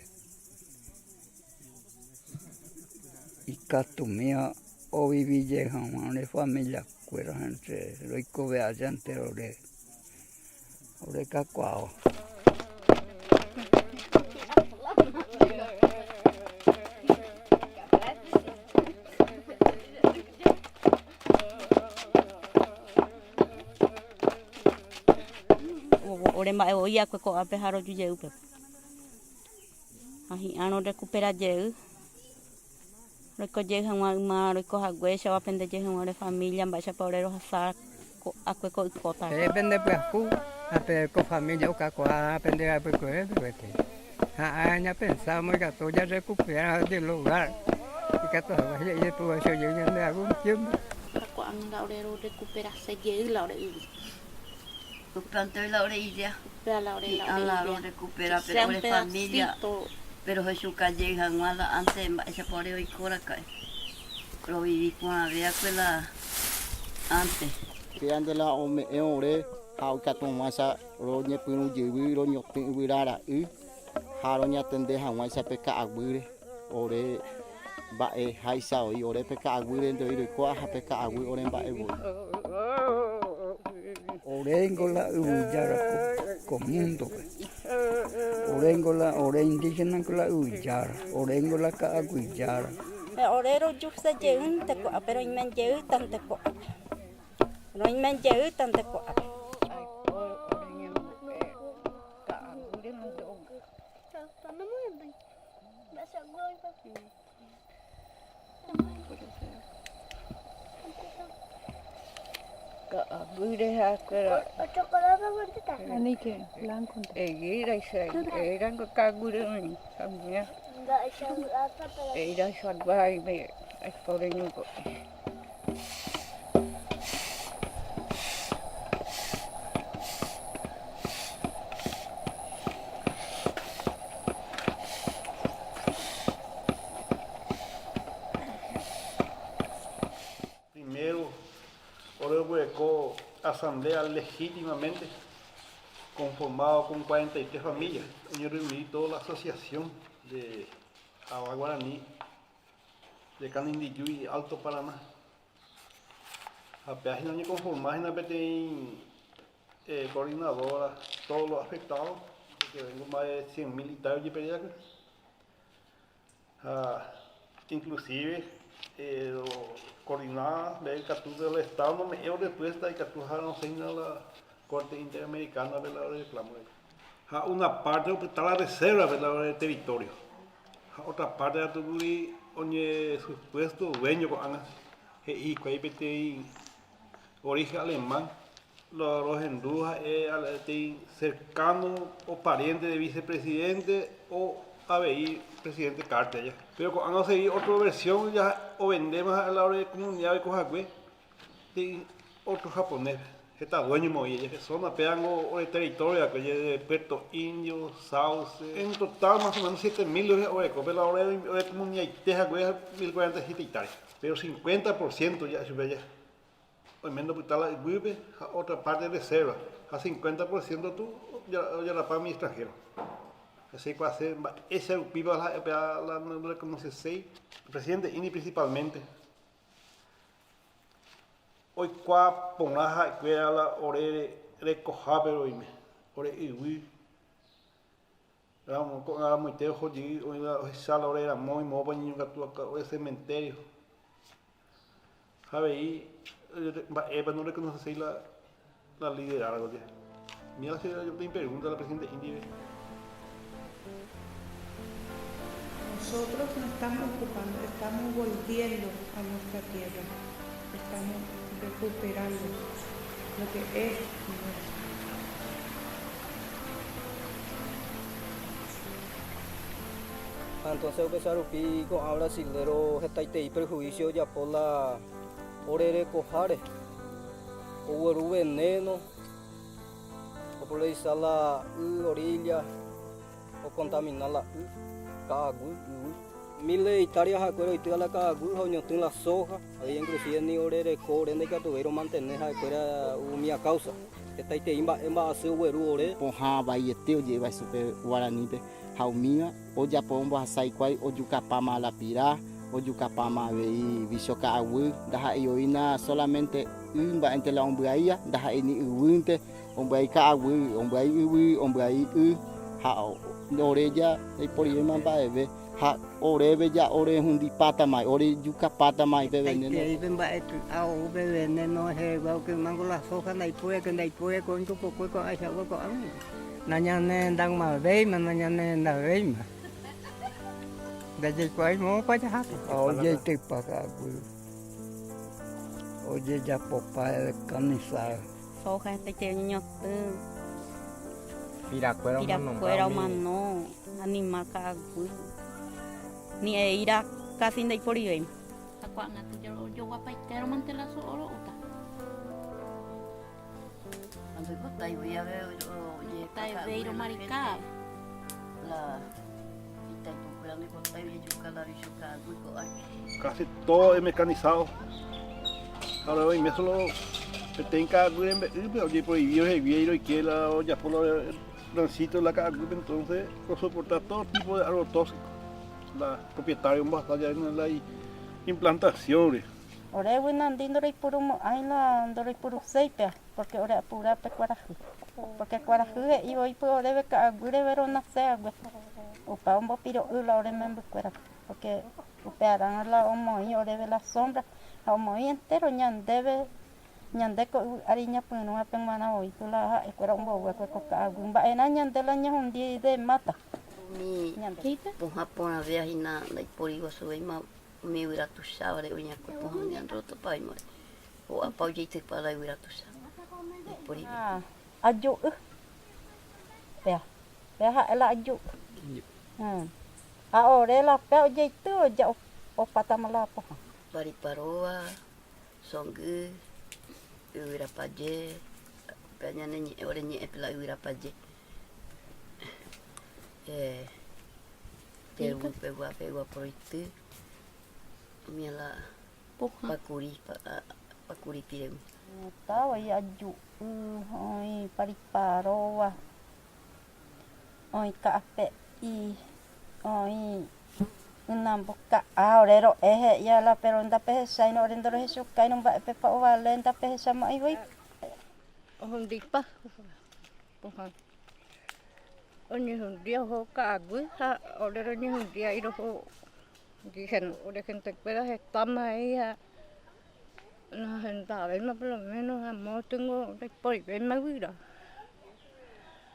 Ikatumíva ovivi jey hag̃ua ore familiakuéra, entre roikove aja entero ore, ore kakuaáva. Ore mba'e voi akue ko'ápe ha roju jey upépe. Ha hi'ã rorekupera jey, roiko jey hag̃ua yma roiko haguéichava, pende jey hag̃ua ore família, mba'éichapa ore rohasa ko-, akue ko y kótape. Pe pende pyahu, ha pe ko família okakuaa pende apykuépe gueteri. Ha aña pensamos ikatu jarrekupera jey lugar. Ikatu hag̃ua jey jey pu'acho jey ñande algún tiempo. Ha ko'ág̃a la ore rorekuperase jey la ore yvy. Upévante oĩ la ore idea. Upéva la ore, la ore idea. Hi'ã la ore idea. Recupera, que sea un pedacito. Pero ore família, pero ohechauka jey hag̃ua la antes mba'éichapa ore oiko raka'e. Rovivi porãve akue la antes. Pévante la ome'ẽ ore ha ikatu hag̃uáicha roñepyrũ jey, roñotỹ yvyra ra'y ha roñatende hag̃uáicha pe ka'aguýre. Ore mba'e háicha oĩ, ore pe ka'aguýre nde oĩ roikuaa ha pe ka'aguy ore mba'e voi. Oréngo la yvyjára ko, ko múndope. Oréngo la, ore indígena ko la yvyjára, oréngo la ka'aguy jára. Ore roju hese jeýnte ko'ápe, roime jeýtante ko'ápe. Roime jeýtante ko'ápe. Ka'aguýre ha kuéra. Otro color más fuerte está. Ani que blanco. Egira isa, egira ka'aguýre. Eira saguaime, ay, pobre ñuco. Primero, ore oguereko asamblea legítimamente conformado con cuarenta y tres familias, oñerreuni toda la asociación de Ava Guarani de Canindeyú y Alto Paraná. Ha péa hína oñekonforma hína peteĩ, eh, coordinadora, todos los afectados, porque vengo más de cien mil hectáreas ojepere'akue. Ha inclusive, eh, coordinada, mbe'e ikatu del Estado nome'ẽvo respuesta, ikatu ha nosẽ hína la Corte Interamericana-pe la ore reclamo. Ha una parte opyta la reserva-pe la ore territorio. Ha otra parte katu kuri oñesupuesto dueño ko'ág̃a, he'i hikuái peteĩ origen alemán, lo-, rohendu ha'e al-, peteĩ cercano o pariente de vicepresidente o avei presidente Carter aja. Pero ko'ág̃a osegi otro versión, ya ovendéma ha'e la ore comunidad oikohague, peteĩ otro japonés, heta dueño mo'ĩ aja. Zona péango ore territorio akue, de Puerto Indio, Sauce, en total más o menos siete mil orekópe la ore, ore comunidad-ite hague mil cuarenta y siete hectáreas. Pero cincuenta por ciento ya chupe aja. Oime ndopyta la yvýpe ha otra parte reserva, ha cincuenta por ciento tu oja-, ojarapa umi extranjero. Ha che aikuaa mba'éicha rupípa la ha'e péa la ndorekonoseséi, presidente Indi principalmente. Oikuaa porã ha'ekuéra la ore rekohápe roime, ore yvy. Ramo, ko'ã ramoite oho jey, oĩva ohecha la ore ramo, oimo'ãpa oñeñongatu akue ore cementerio. Ha avei, eh, mba'épa ndorekonoseséi la, la liderazgo, che. Mira, che, yo te pregunta la presidente Indi-pe. Nosotros no estamos ocupando, estamos volviendo a nuestra tierra. Estamos recuperando lo que es nuestro. Ha entonces upecha rupi ko'ã brasilero hetaiterei perjuicio ojapo la ore rekoháre, ogueru veneno, oprovechar la y orilla, ocontamina la y, ka'aguy, yvy. Miles de hectárea ha'ekuéra oitýva la ka'aguy ha oñotỹ la soja, avei inclusive ni ore reko ore ndaikatuvéi romantene ha'ekuéra umi akausa. Hetaiterei mba'e mba'asy ogueru ore. Pohã vaiete oje'éva chupe guaraníme ha umíva ojapo ombohasa hikuái ojukapáma la pira, ojukapáma avei vicho ka'aguy, ndaha'éi oĩna solamente y mba'énte la ombyaia, ndaha'éi ni yvýnte, ombyai ka'aguy, ombyai yvy, ombyai y, ha o-, ore ja ndaiporivéima mba'eve. Ha oréve ja orehundipátama, orejukapátama pe veneno. Hetaiterei pe mba'e ao pe veneno hegua, que mango la soja ndaipóri, ndaipóri ko ĩndu pokue ko'ã ichagua ko'ág̃a. Nañanehendavéima, nañanehendavéima. Ndajaikuaái moõpa jaháta. Ha ojeity pa ka'aguy. Ojejapopa el camisado. Soja hetaiterei oñeñotỹ. Pirakuéra omano. Pirakuéra omano. Animal ka'aguy. Ni eíra casi ndaiporivéima. Ha ko'ág̃a ojoguapaite romante la so'o ro'úta. Cuando ipotaivéi ave, o-, oje-, Ipotaivéi romarika. La, itaipukuéra ndoipotái ojejuka la vicho ka'aguy ko'ág̃a. Casi todo es mecanizado. Ahora oime solo peteĩ ka'aguy rembe'ýpe ojeprohibi rehegui, roike la ojapo la Transito la ka'aguýpe, entonces osoporta todo tipo de agrotóxico. La propietario ombohasa ja'éna la i-, implantación-re. Ore guy nandi ndoreipurumo'ãi la ndoreipuruséi péa, porque ore apura pe kuarahy. Porque kuarahy he'i voi py oréve ka'aguy reve ronase hague. Opa ombopiro'y la ore membykuérape, porque upearã la omoĩ oréve la sombra, ha omoĩ entero ñandéve. Ñande ko yvy ári ñapyrũva pe g̃uarã voi py la ha'ekuéra omboyvakue ko ka'aguy. Mba'erã ñande la ñahundi de mata. Umi ñande. Pohã porãvéva hína ndaipóri guasuvéima umi yvyra tuichávare oñakue pohã umi androtopa oimore. Ho'apa ojeitypa la yvyra tuicha. Ndaipóri. Ah, aju'y. Péa. Péa ha'e la aju'y. Aju'y. Hmm. Ha ore la péa ojeity oja op-, opátama la pohã. Pariparóva. Songy, yvyrapaje, pe ñane ñe'ẽ, ore ñe'ẽpe la yvyrapaje. Eh, tevy pegua, pegua poroity, umía la pohã. Pakuri, pa-, a-, pakuri pirevy. Táva aju'y, oĩ pariparóva. Oĩ ka'ape'i, oĩ ynambuka'a, ore ro'e he'íva la, péro ndapehechairõ, ore ndorohechaukairõ mba'épepa ovale, ndapehechamo'ãi voi. Ohundipa pohã. Oñehundía oho ka'aguy ha ore roñehundía roho. Dije, ore hentekuéra hetáma he'i ha nahendavéima, por lo menos amo tengo ndaiporivéima yvyra.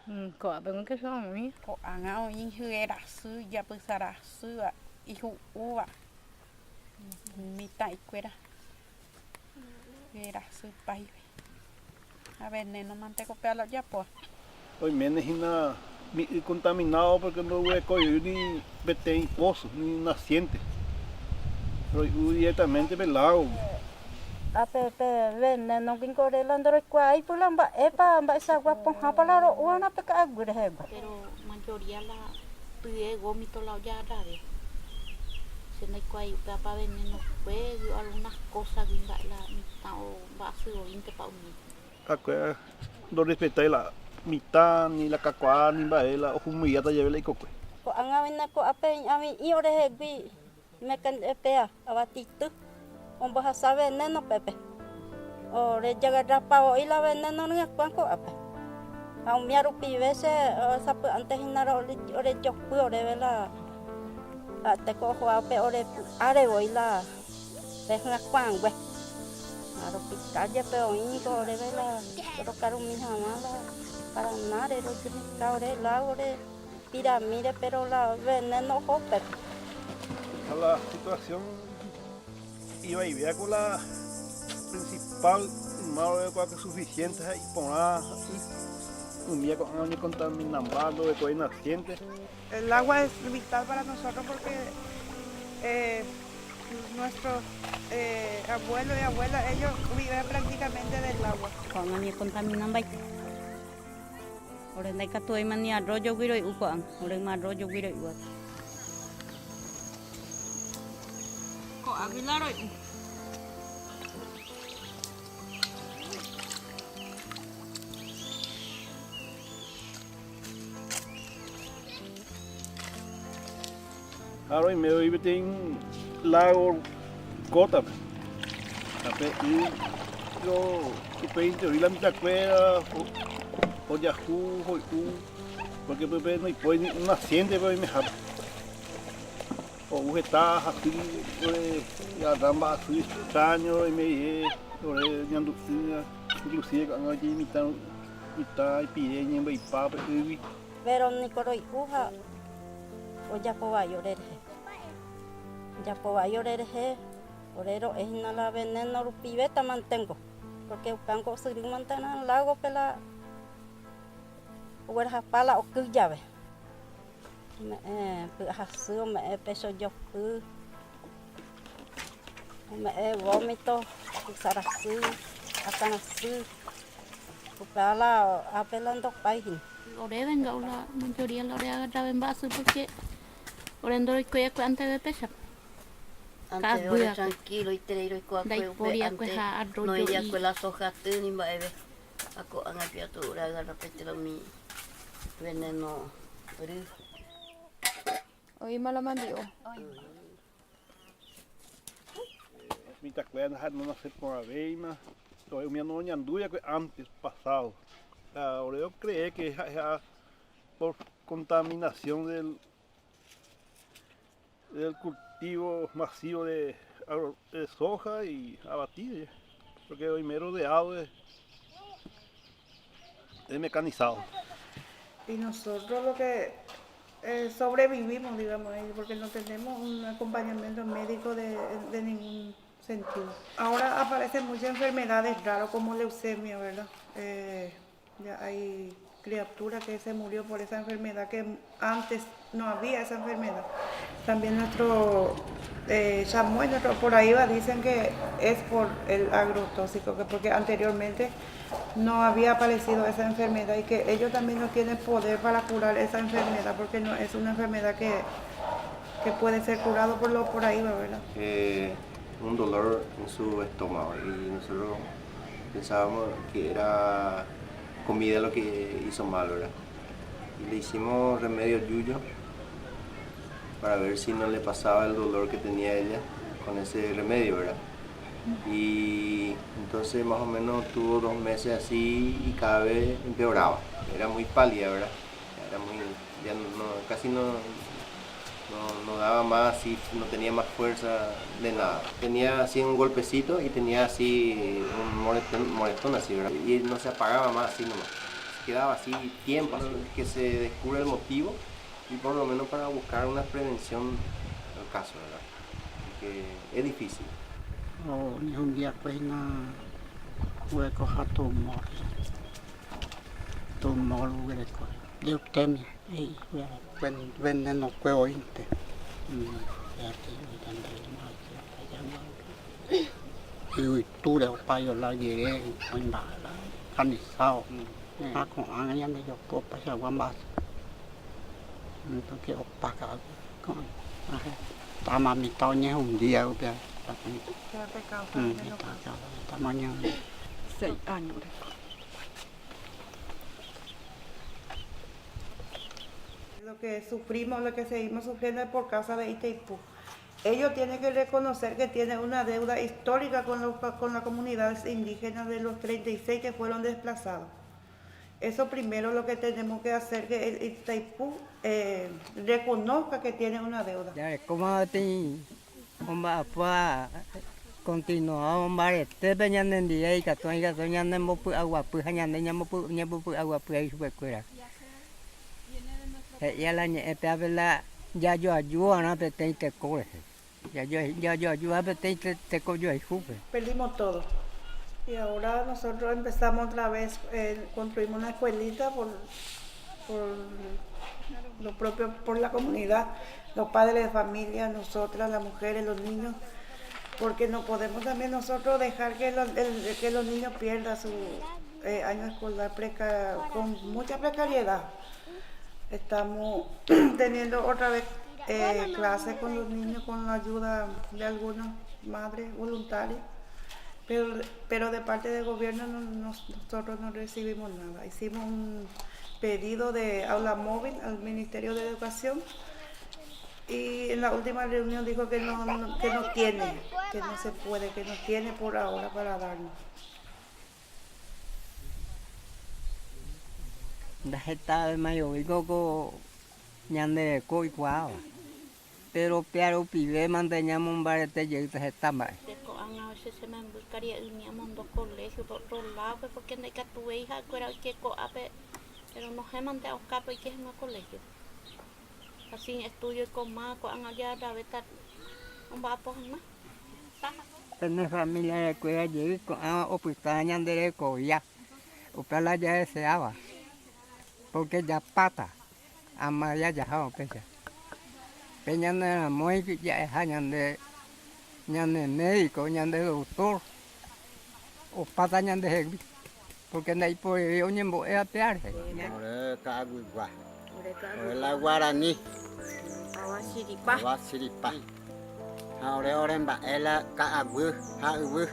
Mm, ko'ápe niko che oĩ. Ko'ág̃a oĩ hye rasy, japysa rasýva, ihu'úva. Mitã'ikuéra. Hye rasy páipe. Ha veneno mante ko péa la ojapóva. Oiméne hína umi y contaminado porque ndoguerekojoy ni peteĩ pozo, ni naciente. Roi'u directamente pe lago. Ha pe, pe veneno-gui niko ore la ndoroikuaái py la mba'épa, mba'eichagua pohãpa la ro'úva pe ka'aguy rehegua. Pero mayoría la pye vómito la ojagarrave. Che ndaikuaái upévapa veneno-gui o algunas cosa-gui mba'e la mitã o mba'asy oĩntepa umi. Ha'ekuéra ndorrespetái la mitã, ni la kakuaa, ni mba'e la ohumyvýta jave la ikokue. Ko'ág̃a oĩna ko'ápe avei ore rehegui meca-, péa, avati ty, ombohasa veneno pépe. Ore jagarrapa voi la veneno ryakuã ko'ápe. Ha umía rupive che, o, sapy'ánte hína ore, ore jopy oréve la, ha teko oho ápe ore py'áre voi la pe hyakuãngue. Ha ropikájepe oĩ niko oréve la rokarumi hag̃ua la Paranáre rojeheka ore lago-re, piramíre, péro la veneno oho pépe. Ha la situación ivaivéva ko la principal, yma oreko suficiente ha iporã, y umía ko'ág̃a oñekontaminamba ndoguerekovéi naciente. El agua es vital para nosotros porque, eh, nuestros, eh, abuelo y abuela, ellos viven prácticamente del agua. Ko'ág̃a oñekontaminambaite. Ore ndaikatuvéima ni arroyo-gui roi'u ko'ág̃a, oréma arroyo-gui roi'úva. Ko'ág̃a la roi'u. Claro, oime oĩ peteĩ lago kótape. Ha pe y, pero upéinte oĩ la mitãkuéra o-, ojahu, hoy'u, porque pype noipóri ni un naciente pe oimehápe. Ho'u heta hasy, ore, agarra mba'asy extraño, oime ie, ore ñandu'ỹva, inclusive ko'ág̃a oje'i mitã, mitã ipire ñembyaipápe ýgui. Verónico roi'u ha ojapo vai ore rehe. Ojapo vai ore rehe, ore ro'e hína la veneno rupivéta mantengo, porque upéva osyrýmante lago-pe la oguerahapa la oky jave. Ome'ẽ py'ahasy, ome'ẽ pecho jopy, ome'ẽ vómito, kusarasy, akãrasy. Upéva la ápe la ndopái hína. Ore venga la mayoría la ore agarra mba'asy porque ore ndoroikuaa kue'ã anteve péicha. Antes ore tranquilo iterei roikuaa kue'ã, ndaipóri kue'ã antes ha arroyo no iria kue'ã la soja aty ni mba'eve. Ha ko'ág̃a pia tu ore agarra peteĩ umi veneno ry. Oĩma la mandi'o. Mitãkuéra ha nonase porãvéima, ore umi noñandúi va'ekue antes pasado. Ha ore ocree que ha'e ha por contaminación del, del cultivo masivo de agro-, de soja y abatido, porque oime rodeado de, de mecanizado. Y nosotros lo que, eh, sobrevivimos, digamos, ahí, porque no tenemos un acompañamiento médico de, de ningún sentido. Ahora aparecen muchas enfermedades raras como leucemia, ¿verdad? Eh, ya hay criatura que se murió por esa enfermedad que antes no había esa enfermedad. También nuestro, eh, chamoy, nuestro, por ahí va, dicen que es por el agrotóxico, que porque anteriormente no había aparecido esa enfermedad y que ellos también no tienen poder para curar esa enfermedad, porque no es una enfermedad que, que puede ser curado por lo, por ahí va, ¿verdad? Eh, un dolor en su estómago y nosotros pensábamos que era comida lo que hizo mal, ¿verdad? Y le hicimos remedio yuyo para ver si no le pasaba el dolor que tenía ella con ese remedio, ¿verdad? Y entonces más o menos tuvo dos meses así y cada vez empeoraba. Era muy pálida, ¿verdad? Era muy, ya no, casi no, no, no daba más, así, no tenía más fuerza de nada. Tenía así un golpecito y tenía así un moretón, moretón así, ¿verdad? Y no se apagaba más, así nomás. Se quedaba así tiempo, así, que se descubra el motivo y por lo menos para buscar una prevención al caso, ¿verdad? Porque es difícil. Oh, ni un día pues na hueco ha tumor. Tumor hueco. Leucemia. Ei, ven-, veneno kue oĩnte. Mm, ya te, ya te, ya te, ya te. Yvytúre opa ojola jere, oĩmba la, kanisao. Mm. Eh, ha ko'ág̃a ñande jopy opaichagua mba'asy. Entonces opa ka'aguy. Ko'ã, ahe. Táma mitã oñehundía upéva. Mm, mitã, mitã oñehundía. Seis años reko. Lo que sufrimos, lo que seguimos sufriendo es por causa de Itaipú. Ellos tienen que reconocer que tienen una deuda histórica con los, con las comunidades indígenas de los treinta y seis que fueron desplazados. Eso primero lo que tenemos que hacer, que el Itaipú, eh, reconozca que tiene una deuda. Jareko ma peteĩ omba'apóva continuado mbarete pe ñanendive, ikatu, ikatu ñanembopy'aguapy ha ñande ñambopy-, ñambopy'aguapy avei chupekuéra. He'i la ñe'ẽ pe ápe la jajoaju va'erã peteĩ teko rehe. Jajoaju, jajoaju va'erã peteĩ te-, tekojoayhúpe. Perdimos todo. Y ahora nosotros empezamos otra vez, eh, construimos una escuelita por, por lo propio, por la comunidad, los padres de familia, nosotras, las mujeres, los niños, porque no podemos también nosotros dejar que los, el, que los niños pierdan su, eh, año escolar preca-, con mucha precariedad. Estamos teniendo otra vez, eh, clases con los niños con la ayuda de algunas madres voluntarias, pero, pero de parte del gobierno no, nos-, nosotros no recibimos nada. Hicimos un pedido de aula móvil al Ministerio de Educación Y en la última reunión dijo que no, no, que no tiene, que no se puede, que no tiene por ahora para darnos. Ndaheta mayovi ko, ko ñande reko oikuaáva. Péro péa rupivémante ñamombarete jeýta heta mba'e. Ko'ág̃a che, che memby karia'ymi amondo koléhiope otro ládope, pórke ndaikatuvéi ha'ekuéra oike ko'ápe, péro nohẽmante okápe oike hag̃ua koléhiope. Ha sin estúdio oikóma ko'ág̃a jaraveta omba'apo hag̃ua. Pene família rekuéra jey ko'ãva opyta ñande rekovia, upéva la jadeseáva, pórke japáta. Ama jajaha upéicha. Pe ñanerãmói ja'eha ñande, ñane médiko, ñande doktór, opáta ñandehegui, pórke ndaiporivéi oñembo'éva péa rehe. Ore ka'aguygua. Ore ka'aguygua. Ore la guarani. Ava chiripa. Ava chiripa. Ha ore, ore mba'e la ka'aguy ha yvy.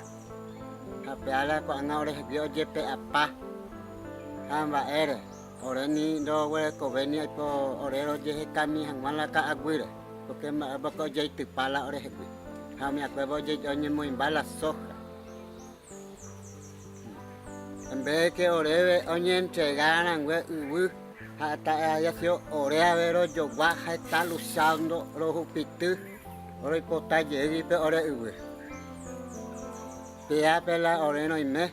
Ha péa la ko'ág̃a orehegui ojepe'apa. Ha mba'ére, ore ni ndoguerekovéi ni aipo ore rojehekami hag̃ua la ka'aguýre, pórke mba'épa ko ojeitypa la orehegui. Ha umi akuépe oje-, oñemoĩmba la sóhra. En vez de que oréve oñeentrega rangue yvy, ha ta'e haya sido ore avei rojogua ha heta luchando rohupyty, roipota jeýgui pe ore yvy. Péape la ore roime,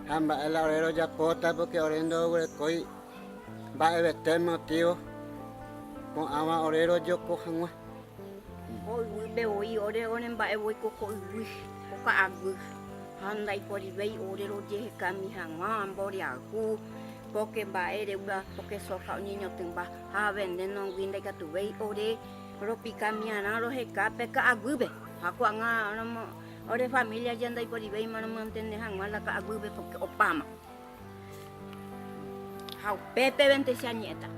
ha mba'e la ore rojapóta, pórke ore ndoguerekói mba'evete motivo ko'ãva ore rojoko hag̃ua. Ko yvýpe voi ore, ore mba'e voi ko, ko yvy, ko ka'aguy. Ha ndaiporivéi ore rojehekami hag̃ua, mboryahu, pórke mba'ére gua, pórke sóhra oñeñotỹmba, ha venenogui ndaikatuvéi ore ropikamiarã roheka pe ka'aguýpe. Ha ko'ág̃a romo-, ore família ja ndaiporivéima romantene hag̃ua la ka'aguýpe, pórke opáma. Ha upépe vente che añe'ẽta.